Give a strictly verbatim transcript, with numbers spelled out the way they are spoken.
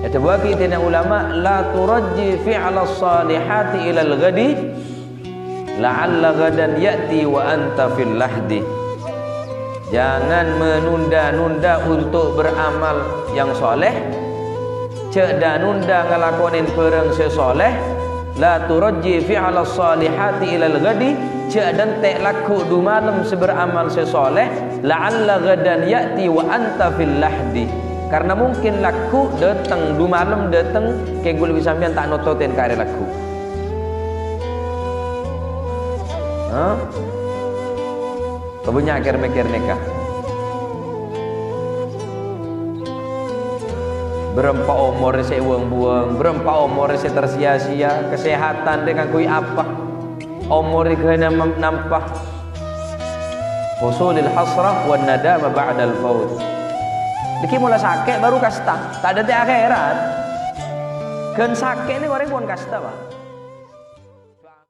Èdhâbuwâghi dina ulama, "La turajji fi'las shalihati ilal ghadi, la'alla ghadan ya'ti wa anta fil lahdi." Jangan menunda-nunda untuk beramal yang soleh. Jhâ' dâ-nunda ngalakonè bhârâng sè soleh. "La turajji fi'las shalihati ilal ghadi." Jhâ' dântè' lagghu' du malem sè beramal sè soleh. "La'alla ghadan ya'ti wa anta fil lahdi." Karena mungkin lagghu' dâteng, du malem dâteng, kèng ghulâ bi' sampèyan ta' nototèn ka arè lagghu'. Hah? Bânnya' kèr-mèkkèr nèka. Bârâmpa omor sè èbuwâng-buwâng, bârâmpa omor sè tersia-sia, kasèhatan rè ngangghuy apa? Omor rè ghâna nam-, nampa. Husulil hasrah wan nadama ba'dal faut. Dhâggi' mola sakè' baru kasta, ta' dântè' akhèrat. Ghân sakè' nèng orèng pon kasta, Pak.